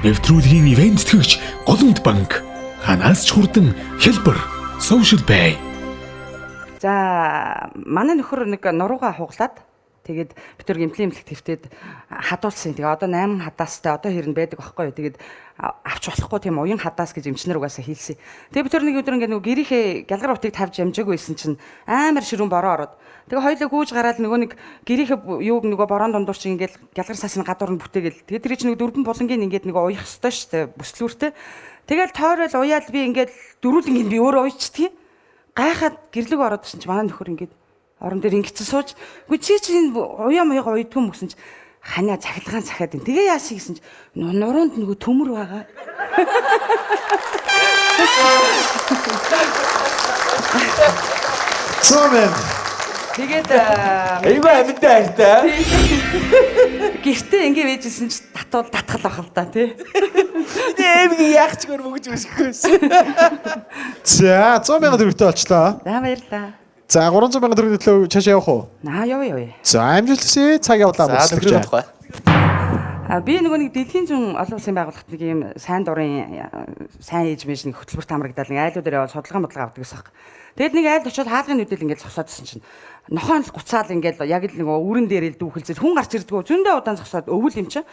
Нэвтрүүлгийн ивент тэтгэгч Голомт банк. Ханаас ч хурдан хэлбэр Social Pay. За, манай нөхөр нэг нуруугаа хуглаад, тэгээд бид тэр гэмтлийн эмнэлэгт хэвтээд хадуулсан. Тэгээ одоо 8 хадаастай одоо хэрнэ байдаг байхгүй юу. Тэгээд авч болохгүй тийм уян хадаас гэж эмчнэр угаасаа хэлсэн. Тэгээ бид тэр нэг өдөр ингээд нөгөө гэрийнхээ гялгар утыг тавьж амжаагүй байсан чинь амар ширүүн бороо ороод. Тэгээ хоёлоо гүйж гараад нөгөө нэг гэрийнхээ юуг нөгөө борон дундуур чинь ингээд гялгар сасны гадуур нь бүтээгээл. Тэгээ тэр чинь нэг дөрвөн булангийн ингээд нөгөө уях ёстой шүү дээ, бүслүүртэй. Тэгэл тойрол уяал би ингээд дөрүүлэнгийн би өөрөө уйчдгийг. Гайхаад гэрлэг ороод ирсэн чи манай нөхөр ингээд орон дээр ингэсэн сууж, үгүй чи чинь уяа маяга уйдгүй юм гэсэн чи ханиа цахилгаан цахиад энэ. Тэгээ яасан гэсэн чи нуруунд нөгөө төмөр байгаа. 100 мянга. Тэгээд Айгүй амьдаа хайртай. Гэртээ ингэ байжсэн чи татвал татгал ах л да, тий. Миний эмгийг яах ч гөр мөгж өсөхгүй. За, 100 мянган төгрөгтэй болчлоо. За, баярлаа. За, 300 мянган төгрөгийн төлөө цаашаа явах уу? Наа, явъя, явъя. За, амжилт хүсье. Цаг явлаа. За, төгрөг тухай. А би нөгөө нэг дэлхийн зүүн олон улсын байгууллагт нэг юм сайн дурын сайн ээж мэж нэг хөтөлбөрт хамрагдаад нэг айлуудаар яваад судалгаа модлага авдаг гэсэн хэрэг. Тэгэд нэг айлд очиод хаалгын нүдэл ингээд зогсоодсэн чинь нохоон л гуцаал ингээд яг л нэг үүрэн дээр л дүүхэлзэл хүн гарч ирдгүү, зөндөө удаан зогсоод өвөл юм чинь.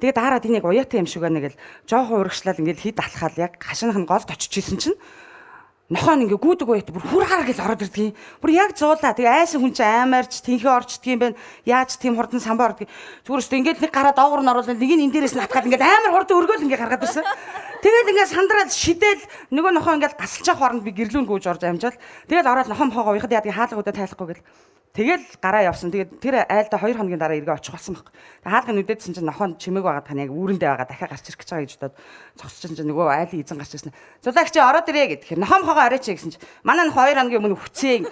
Тэгээд дараа тэнийг уяатай юм шиг байна гэл жоохон урагшлал ингээд хид алхаал яг хашаах нь голд очиж исэн чинь нохоон ингээ гүйдэг уят бүр хүр хар гэл ороод ирдэг юм. Бүр яг зуулаа. Тэгээ айсан хүн чинь аймаарч тэнхээ орчдөг юм байна. Яаж тийм хурдан самбаа ордог. Зүгээр өстө ингээд нэг гараа доогуур нь оруулаад нэг нь энэ дээрээс нь атгаад ингээд амар хурдан өргөөл ингээ гаргаад ирсэн. Тэгээд ингээд сандраад шидэл нөгөө нохоо ингээд гасалж явах хооронд би гэрлүүн гүйж орж амжаал. Тэгээд ороод нохоо мохоогоо уяхад яадаг хаалгуудаа тайлахгүй гэл. Тэгэл гараа явсан. Тэгээд тэр айлдаа 2 хоногийн дараа эргээ очих болсон баг. Тэгээд хаалгын нүдээдсэн чинь нохоо чимээг байгаа тань яг үүрэндээ байгаа дахиад гарч ирэх гэж байгаа гэж бодоод зогссон чинь нөгөө айлын эзэн гарч ирсэн. Зулаагч чи ороод ирээ гэхээр нохоо мохоогоо арайч гэсэн чинь манай нохоо 2 хоногийн өмнө хүцэн.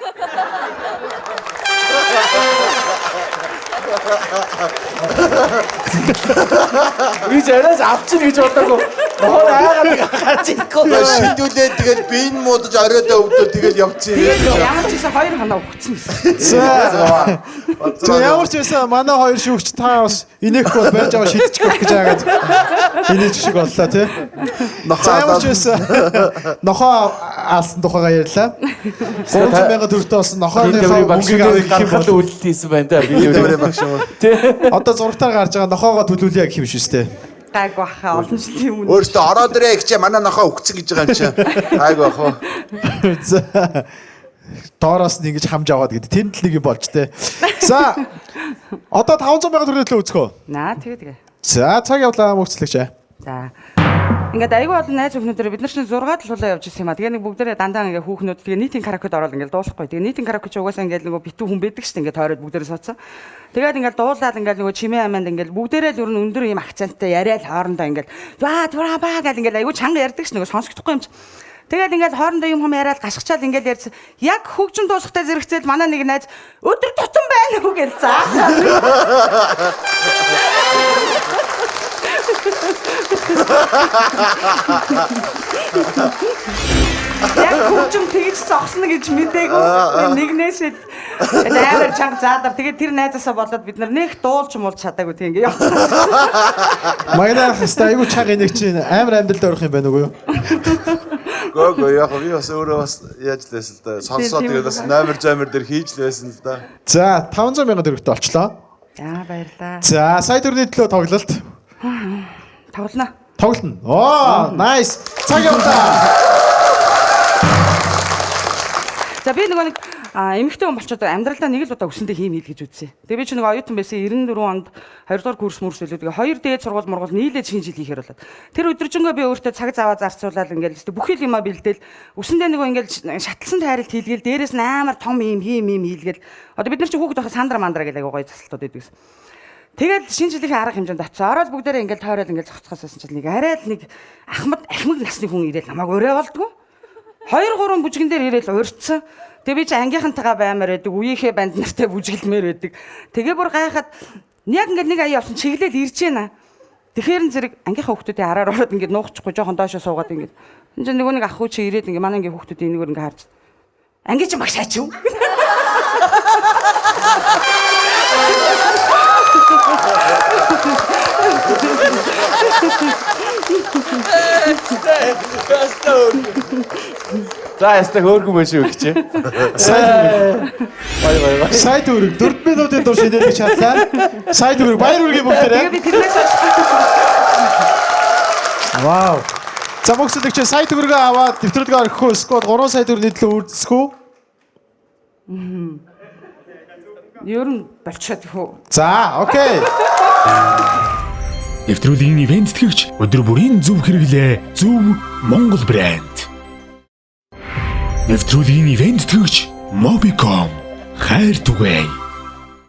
Би зэрээс авчин гэж бодоагүй. Нохоо айгаад гарч ирэхгүй. Шидүүлээд тэгэл би энэ муудаж оройдоо өвдөө тэгэл явцсан юм. Тэгээд ямар ч гэсэн 2 хоноо хүцэн гэсэн. За. За, ямар ч байсан манай хоёр шүүгч та бас инехгүй бол барьж аваа шидчих гэж байгаад инээж шиг боллоо, тий. За, ямар ч байсан нохоо алсан тухайгаа ярьлаа. 300 мянган төгрөгтэй болсон нохооныхоо мөнгийг авах гэх юм бол үлдэлт хийсэн байна да. Би Дэмрээ багш юм. Одоо зурагтаар гарч байгаа нохоогоо төлөвлөе гэх юм шүү дээ. Гайг баха олон жилийн өмнө. Өөртөө ороод ирээ гэж манай нохоо өгцөн гэж байгаа юм чи. Гайг бах уу. За. Доороос нь ингэж хамж аваад гэдэг. Тэнд л нэг юм болж тээ. За. Одоо 500 мянган төгрөгийн төлөө үзэх үү? Наа, тэгээ тэгээ. За, цаг явлаа, мөгцлөгч. За. Ингээд айгүй олон найз хүүхнүүдээр бид нар чинь 6 тулуулаа явж ирсэн юм а. Тэгээ нэг бүгдээрээ дандаа ингээд хүүхнүүд тэгээ нийтийн караокед ороод ингээд дуулахгүй. Тэгээ нийтийн караоке чи угаасаа ингээд нөгөө битүү хүн байдаг шүү дээ. Ингээд тойроод бүгдээрээ суудсан. Тэгээд ингээд дуулаад ингээд нөгөө чимээ аманд ингээд бүгдээрээ л ер нь өндөр юм акценттай яриад хоорондоо ингээд ба тура ба гэл ингээд айгүй чанга ярьдаг ш нөгөө сонсогдохгүй юм чи. Тэгээд ингээд хоорондоо юм хам яриад гашгачаал ингээд ярьсан. Яг хөгжим дуусахтай зэрэгцээл манай нэг найз өдөр тутам байна уу гэл заа. Яг хөгжим тэгж зогсно гэж мдээгүй. Нэгнээс л амар чанга заадар. Тэгээд тэр найзаасаа болоод бид нар нэг дуулж муулж чадаагүй тийм ингээд явцсан. Магнаа хаста айгүй чанга инег чинь амар амьдралд орох юм байна уу юу? Гөө яг би бас өөрөө бас яаж л байсан л да. Сонсоод тэгээд бас номер зомер дээр хийж л байсан л да. За, 500 мянган төгрөгтэй олчлоо. За, баярлаа. За, сая төгрөгийн төлөө тоглолт. Тоглоно. Тоглоно. Оо, nice. Цаг явлаа. За, би нөгөө нэг эмэгтэй хүн болчоод амьдралдаа нэг л удаа өсөндөө хийм хийл гэж үзсэн. Тэгээ би чи нэг оюутан байсан 94 онд 2 дугаар курс мөрс үлээ. Тэгээ 2 дээд сургууль мургуул нийлээд шинэ жил хийхээр болоод. Тэр өдөржингөө би өөртөө цаг заваа зарцуулаад ингээл өстө бүх юм бэлдээл өсөндөө нөгөө ингээл шатлсан тайралт хийлгээл дээрээс нь амар том юм хийм юм хийлгээл. Одоо бид нар чи хүүхэд байхад сандра мандра гэл айгуу гоё засалтууд байдаг гэсэн. Тэгэл шинэ жилийнхээ арга хэмжээнд очсон. Ороод бүгдээрээ ингээл тойроод ингээл зогцохоос байсан чинь нэг арай л нэг ахмад ахмаг насны хүн ирээл намайг урай болдгоо. 2 3 бүжгэн дээр ирээл урьдсан. Тэгээ би чи ангийнхантайгаа баймаар байдаг, үеийнхээ банд нартай бүжгэлмээр байдаг. Тэгээ бүр гайхаад яг ингээд нэг аяа явсан чиглэл ирж байна. Тэгэхээр н зэрэг ангийнхаа хүүхдүүдийн араар ороод ингээд нуугчихгүй жоохон доошоо суугаад ингээд. Энд чинь нөгөө нэг ах хүү чи ирээд ингээд манай ингээд хүүхдүүдийн энэгээр ингээд харж. Анги чи багш ачив. За яста хөөрхөн мөн шиг өгч. Сая Бай бай бай. сая төгрөг 4 минутын турш инээлгэж чадлаа. Сая төгрөг баяр хүргэе бүгдээрээ. Тэгээ би тэрнээс хойш Вау. За мөксөлөгч сая төгрөгөө аваад нэвтрүүлгээ орхих уу? Эсвэл 3 сая төгрөгийн төлөө үрдсэх үү? Ер нь болчиход хөө. За, окей. Нэвтрүүлгийн ивент тэтгэгч өдөр бүрийн зөв хэрэглээ зөв Монгол брэнд. Нэвтрүүлгийн ивент тэтгэгч Mobicom хайр түгээн.